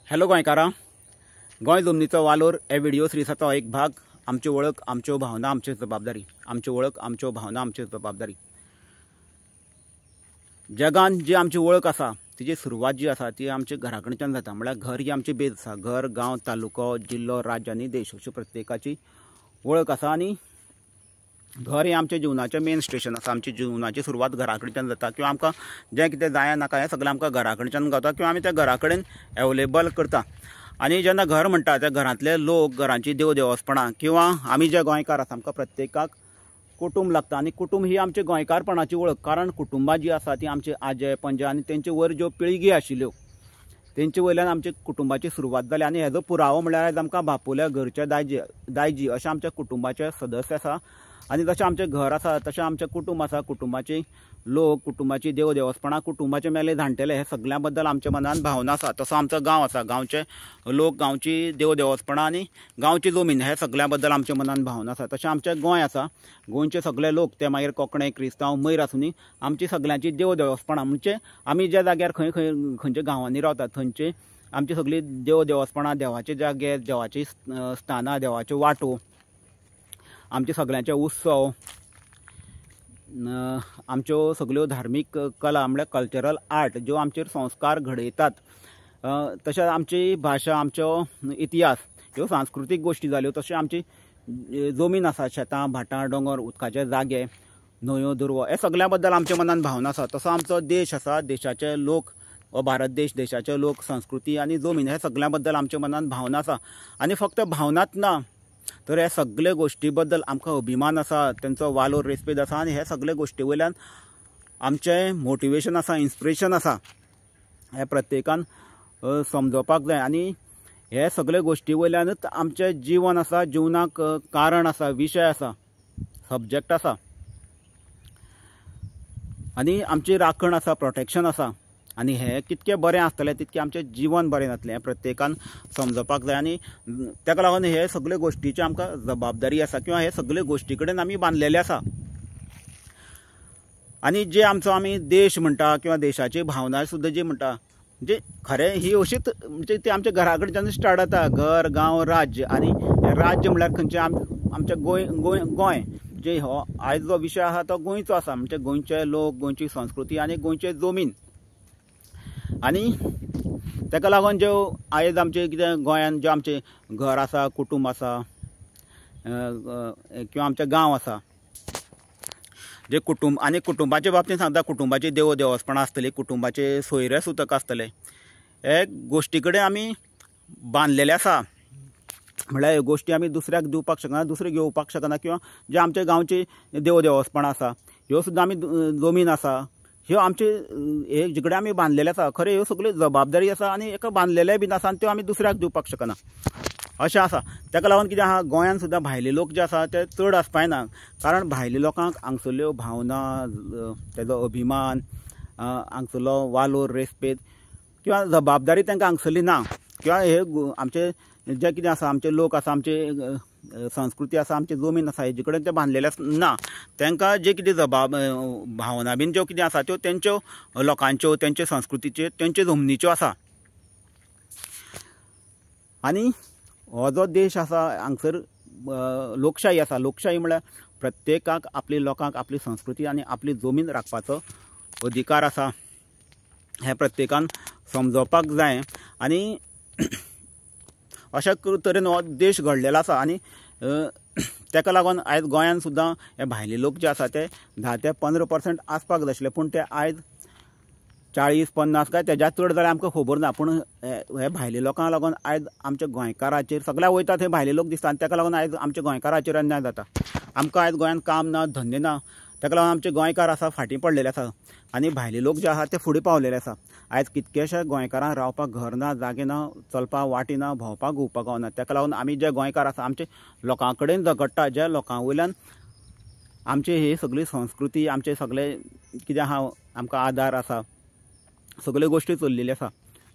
Hello गोंयकारां, गोंय जमनीचो वालोर हे व्हिडिओ सिरिजाचो एक भाग। आमची वळख, आमच्यो भावना, आमची जबाबदारी। आमची वळख, आमच्यो भावना, आमची जबाबदारी। जगान जी आमची वळख आसा तिची सुरवात जी आसा ती आमच्या घरा कडच्यान जाता। म्हळ्यार घर ही आमची बेज आसा। घर, गांव, तालुको, जिल्लो, राज्य आनी देश अशी प्रत्येकाची वळख आसा। आनी घर हें आमच्या जिवनाचें मेन स्टेशन आसा। आमच्या जिवनाची सुरवात घरा कडच्यान जाता किंवा आमकां जें कितें जाय नाका हें सगळें आमकां घरा कडच्यान गावता किंवा आमी त्या घरा कडेन एवेलेबल करता। आनी जेन्ना घर म्हणटा त्या घरांतले लोक, घरांची देव देवस्पणां किंवा आमी जे गोंयकार आसा आमकां प्रत्येकाक कुटूंब लागता। आनी कुटूंब ही आमची गोंयकारपणाची वळख, कारण कुटुंबां जी आसा ती आमचे आजे पणजे आनी तेंचे वयर ज्यो पिळगी आशिल्ल्यो तेंचे वयल्यान आमच्या कुटुंबाची सुरवात जाली। आनी हेजो पुरावो म्हळ्यार आयज आमकां बापोल्या घरचे दायजी अशें आमच्या कुटुंबाचे सदस्य आसा। आनी जशें आमचें घर आसा तशें आमचें कुटुंब आसा। कुटुंबाचे लोक, कुटुंबाची देव देवस्पणां, कुटुंबाचे मेले जाणटेले हे सगळ्यां बद्दल आमच्या मनान भावना आसा। तसो आमचो गांव आसा, गांवचे लोक, गांवची देव देवस्पणां आनी गांवची जमीन हे सगळ्यां बद्दल आमच्या मनान भावना आसा। तशें आमचें गोंय आसा, गोंयचे सगळे लोक ते मागीर कोंकणे, क्रिस्तांव, मयर आसूनी आमची सगळ्यांची देव देवस्पणां म्हणजे आमी ज्या जाग्यार खंय खंय खंयच्या गांवांनी रावतात थंयचे आमची सगळी देव देवस्पणां, देवाचे जागे, देवाची स्थानां, देवाच्यो वाटो, आमचे सगळ्यांचे उत्सव, आमच्यो सगळ्यो धार्मीक कला म्हळ्यार कल्चरल आर्ट ज्यो आमचेर संस्कार घडयतात, तशेंच आमची भाशा, आमचो इतिहास, ह्यो सांस्कृतीक गोश्टी जाल्यो। तशें आमची जमीन आसा, शेतां, भाटां, दोंगर, उदकाचे जागे, न्हंयो, दुर्वो हे सगळ्यां बद्दल आमच्या मनान भावना आसा। तसो आमचो देश आसा, देशाचे लोक, हो भारत देश, देशाचे लोक, संस्कृती आनी जमीन हे सगळ्यां बद्दल आमच्या मनान भावना आसा। आनी फक्त भावनाच ना तर ह्या सगळे गोश्टी बद्दल आमकां अभिमान आसा, तेंचो वालोर, रेस्पेद आसा। आनी हे सगळे गोश्टी वयल्यान आमचें मोटिवेशन आसा, इन्स्पिरेशन आसा, हें प्रत्येकान समजोवपाक जाय। आनी हे सगळे गोश्टी वयल्यानूच आमचें जीवन आसा, जिवनाक कारण आसा, विशय आसा, सब्जेक्ट आसा आनी आमची राखण आसा, प्रोटेक्शन आसा। आनी हें कितकें बरें आसतलें तितकें आमचें जीवन बरें जातलें हें प्रत्येकान समजपाक जाय। आनी ताका लागून हे सगळे गोश्टीची आमकां जबाबदारी आसा किंवा हे सगळे गोश्टी कडेन आमी बांदलेले आसा। आनी जे आमचो आमी देश म्हणटा किंवा देशाची भावना सुद्दां जी म्हणटा म्हणजे खरें ही अशीच म्हणजे ती आमच्या घरा कडच्यान स्टार्ट जाता। घर, गांव, राज्य। आनी राज्य म्हळ्यार खंयचें आमच्या गोंय गोंय गोंय जे हो आयज जो विशय आसा तो गोंयचो आसा, म्हणजे गोंयचे लोक, गोंयची संस्कृती आनी गोंयचे जमीन। आनी ताका लागून ज्यो आयज आमचे कितें गोंयान ज्यो आमचें घर आसा, कुटूंब आसा किंवा आमचें गांव आसा, जे कुटूंब आनी कुटुंबाचे बाबतींत सांगता, कुटुंबाची देव देवस्पणां आसतली, कुटुंबाचे सोयरे सुतक आसतले, हे गोश्टी कडेन आमी बांदलेले आसा। म्हळ्यार ह्यो गोश्टी आमी दुसऱ्याक दिवपाक शकना, दुसरे घेवपाक शकना किंवा जे आमच्या गांवची देव देवस्पणां आसा ह्यो सुद्दां आमी जमीन आसा ह्यो आमचे हे जिकडे आमी बांदलेले आसा, खरें ह्यो सगळ्यो जबाबदारी आसा आनी एका बांदलेले बीन आसा आनी त्यो आमी दुसऱ्याक दिवपाक शकना अशें आसा। ताका लागून कितें आहा, गोंयान सुद्दां भायले लोक जे आसा ते चड आसपायना, कारण भायले लोकांक हांगसरल्यो भावना, तेजो अभिमान, हांगसरलो वालोर, रेस्पेद किंवा जबाबदारी तांकां हांगसरली ना किंवा हे आमचे जे कितें आसा, आमचे लोक आसा, आमचे संस्कृती आसा, आमची जमीन आसा हेजे कडेन ते बांदलेले ना। तांकां जे कितें भावना बीन ज्यो कितें आसा त्यो तेंच्यो लोकांच्यो, तेंचे संस्कृतीच्यो, तेंचे जमनीच्यो आसा। आनी हो जो देश आसा हांगसर लोकशाही आसा। लोकशाही म्हळ्यार प्रत्येकाक आपली लोकांक आपली संस्कृती आनी आपली जमीन राखपाचो अधिकार आसा, हें प्रत्येकान समजोवपाक जाय। आनी अशा तरेन हो देश घडलेलो आसा। आनी ताका लागून आयज गोंयान सुद्दां हे भायले लोक जे आसा ते 10 ते 15% आसपाक जाय आशिल्ले, पूण ते आयज 40-50 काय तेज्या चड जाल्यार आमकां खबर ना। पूण हे भायले लोकांक लागून आयज आमच्या गोंयकाराचेर सगळ्या वयता थंय भायले लोक दिसता आनी ताका लागून आयज आमच्या गोंयकाराचेर अन्याय जाता। आमकां आयज गोंयांत काम ना, धंदे ना, ताका लागून आमचे गोंयकार आसा फाटीं पडलेले आसा आनी भायले लोक जे आसा ते फुडें पावलेले आसा। आयज कितकेशे गोंयकारांक रावपाक घर ना, जागे ना, चलपाक वाटी ना, भोंवपाक घुंवपाक गावना। ताका लागून आमी जे गोंयकार आसा आमचे लोकां कडेन झगडटा, ज्या लोकां वयल्यान आमची ही सगळी संस्कृती, आमचे सगळे कितें आहा, आमकां आदार आसा, सगळ्यो गोश्टी चल्लेल्यो आसा,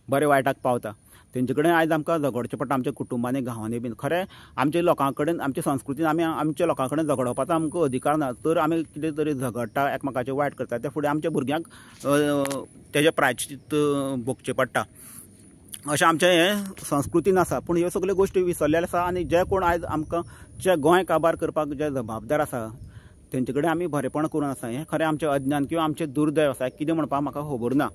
बरें वायटाक पावता, तेंचे कडेन आयज आमकां झगडचें पडटा आमच्या कुटुंबांनी, गांवांनी बीन। खरें आमच्या लोकां कडेन, आमच्या संस्कृतीन आमी आमच्या लोकां कडेन झगडोवपाचो आमकां अधिकार ना, तर आमी कितें तरी झगडटा, एकमेकाचें वायट करता, ते फुडें आमच्या भुरग्यांक तेजें प्रायश्चित भोगचें पडटा। अशें आमचें हें संस्कृतीन आसा. पूण ह्यो सगल्यो गोश्टी विसरलेल्यो आसा आनी जे कोण आयज आमकां जे गोंय काबार करपाक जे जबाबदार आसा तेंचे कडेन आमी बरेपण करून आसा. हें खरें आमचें अज्ञान किंवा आमचें दुर्दैव आसा, कितें म्हणपाक म्हाका खबर ना.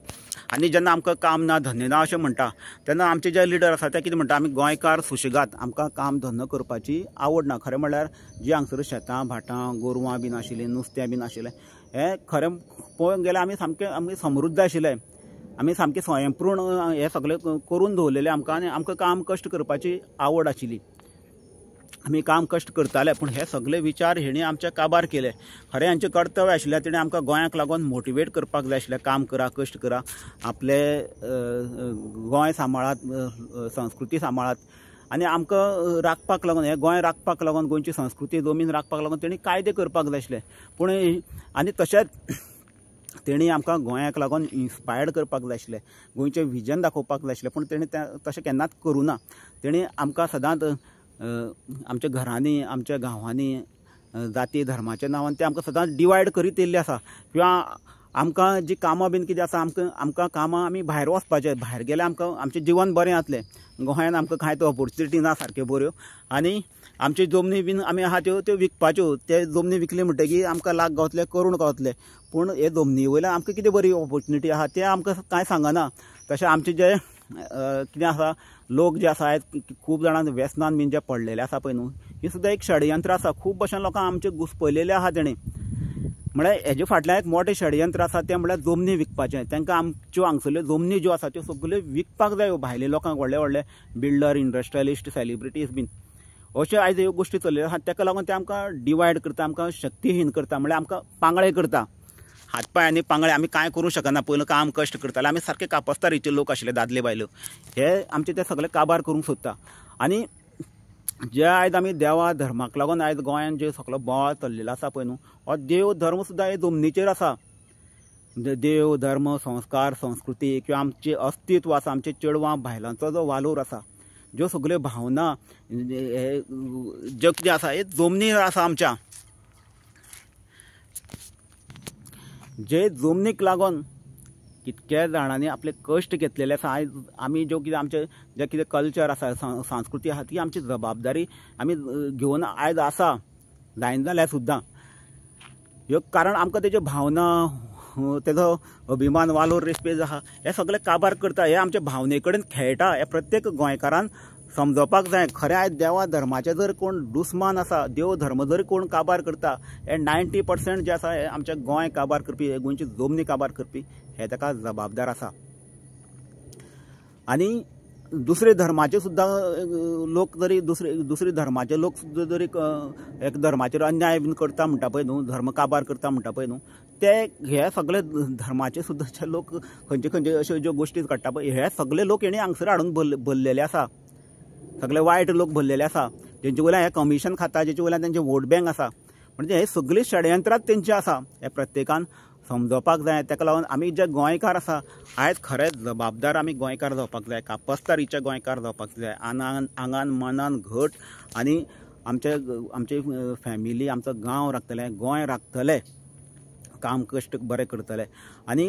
आनी जेन्ना आमकां काम ना धंदे ना अशें म्हणटा तेन्ना आमचे जे लिडर आसा ते कितें म्हणटा, आमी गोंयकार सुशेगाद, आमकां काम धंदो करपाची आवड ना. खरें म्हणल्यार जी हांगसर शेतां भाटां गोरवां बीन आशिल्लीं, नुस्तें बीन आशिल्लें, हें खरें पळोवंक गेल्यार आमी सामकें आमी समृद्ध आशिल्ले, आमी सामकें स्वयंपूर्ण हें सगळें करून दवरलेलें आमकां आनी आमकां काम कश्ट करपाची आवड आशिल्ली, आमी काम कश्ट करताले. पूण हे सगळे विचार हेणी आमचे काबार केले. खरें हांचें कर्तव्य आशिल्लें तेणें आमकां गोंयाक लागून मोटिवेट करपाक जाय आशिल्लें, काम करा, कश्ट करा, आपले गोंय सांबाळात, संस्कृती सांबाळात आनी आमकां राखपाक लागून, हें गोंय राखपाक लागून, गोंयची संस्कृती जमीन राखपाक लागून तेणी कायदे करपाक जाय आशिल्ले. पूण आनी तशेंच तेणी आमकां गोंयाक लागून इन्स्पायर्ड करपाक जाय आशिल्लें, गोंयचें विजन दाखोवपाक जाय आशिल्लें. पूण तेणी तशें केन्नाच करूं ना. तेणी आमकां सदांच आमच्या घरांनी, आमच्या गांवांनी जाती धर्माच्या नांवान ते आमकां सदांच डिवायड करीत येयल्ले आसा. किंवा आमकां जी कामां बीन कितें आसा, आमकां आमकां कामां आमी भायर वचपाचें, भायर गेल्यार आमकां आमचें जिवन बरें जातलें. गोंयांत आमकां कांयच ऑपोर्चुनिटी ना सारक्यो बऱ्यो आनी आमच्यो जमनी बीन आमी आहा त्यो त्यो विकपाच्यो, ते जमनी विकली म्हणटकीर आमकां लाख गावतले, करोड गावतले. पूण हे जमनी वयल्यान आमकां कितें बरी ऑपोर्चुनिटी आहा तें आमकां कांय सांगना. तशें आमचें जें कितें आसा, लोक जे आसा खूब जाणां व्यसनान बीन जे पडलेले आसा पळय न्हू, ही सुद्दां एक षडयंत्र आसा. खूब भशेन लोकांक आमचें घुसपयलेलें आहा तेणें. म्हळ्यार हेजे फाटल्यान एक मोटें षडयंत्र आसा तें म्हळ्यार जमनी विकपाचें. तांकां आमच्यो हांगसरल्यो जमनी ज्यो आसा त्यो सगल्यो विकपाक जाय भायले लोकांक, व्हडले व्हडले बिल्डर, इंडस्ट्रियलिस्ट, सेलिब्रिटीज बीन अश्यो आयज ह्यो गोश्टी चल्लेल्यो आसा. ताका लागून ते आमकां डिवायड करता, आमकां शक्तीहीन करता, म्हळ्यार आमकां पांगळे करता, हात पांय आनी पांगळे. आमी कांय करूं शकना. पयलू काम कश्ट करताले आमी, सारके कापस्तारीचे लोक आशिल्ले, दादले बायलो, हे आमचे ते सगळे काबार करूंक सोदता. आनी जे आयज आमी देवा धर्माक लागून आयज गोंयांत जे सगळो बोवाळ चल्लेलो आसा पळय न्हू, हो देव धर्म सुद्दां हे जमनीचेर आसा. देव धर्म, संस्कार, संस्कृती किंवा आमचें अस्तित्व आसा, आमचे चेडवां बायलांचो जो वालोर आसा, ज्यो सगल्यो भावना ज्यो कितें आसा हे जमनीर आसा आमच्या. जे जमनीक लागून कितक्या जाणांनी आपले कश्ट घेतलेले आसा. आयज आमी ज्यो कितें आमचें जें कितें कल्चर आसा, संस्कृती आसा, ती आमची जबाबदारी आमी घेवन आयज आसा, जायना जाल्यार सुद्दां. ह्यो कारण आमकां तेज्यो भावना, तेजो अभिमान, वालोर, रेस्पेज आहा, हे सगळे काबार करता, हे आमच्या भावने कडेन खेळटा. हे प्रत्येक गोंयकारान समजोवपाक जाय. खरें आयज देवा धर्माचे जर कोण दुस्मान आसा, देव धर्म जर कोण काबार करता, हे 90% जे आसा हे आमच्या गोंय काबार करपी, हे गोंयची जमनी काबार करपी, हे ताका जबाबदार आसा. आनी दुसरे धर्माचे सुद्दां लोक जरी दुसरे धर्माचे लोक सुद्दां जरी एक धर्माचेर अन्याय बीन करता म्हणटा पळय न्हू, धर्म काबार करता म्हणटा पळय न्हू, ते हे सगळे धर्माचे सुद्दां जे लोक खंयचे खंयचे अश्यो ज्यो गोश्टी काडटा पळय, हे सगळे लोक हेणी हांगसर हाडून भरलेले आसा, सगळे वायट लोक भरलेले आसा, तेंचे वयल्यान हे कमिशन खाता, जेचे वयल्यान तेंचे वोट बँक आसा. म्हणजे हे सगळीं षडयंत्रांच तेंची आसा. हे प्रत्येकान समजोवपाक जाय. ताका लागून आमी जे गोंयकार आसा आयज खरेंच जबाबदार आमी गोंयकार जावपाक जाय, कापस्तारीचे गोंयकार जावपाक जाय, आंगान आंगान मनान घट आनी आमचे आमचे फॅमिली, आमचो गांव राखतले, गोंय राखतले, काम कश्ट बरें करतले. आनी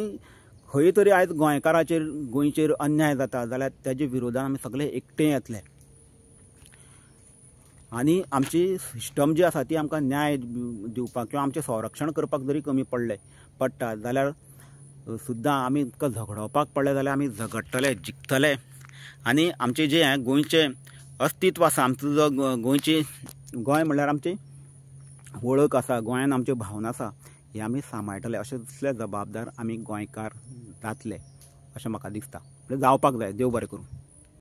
खंय तरी आयज गोंयकाराचेर, गोंयचेर अन्याय जाता जाल्यार तेजे विरोधान आमी सगळे एकटें येतले आनी आमची सिस्टम जी आसा ती आमकां न्याय दिवपाक किंवा आमचें संरक्षण करपाक जरी कमी पडटा जाल्यार सुद्दां आमी झगडोवपाक पडलें जाल्यार आमी झगडटले, जिखतले. आनी आमचें जें हें गोंयचें अस्तित्व आसा, आमचो जो गोंयची, गोंय म्हणल्यार आमची वळख आसा, गोंयान आमच्यो भावना आसा, हे आमी सांबाळटले. अशें तितले जबाबदार आमी गोंयकार जातले अशें म्हाका दिसता, जावपाक जाय. देव बरें करूं.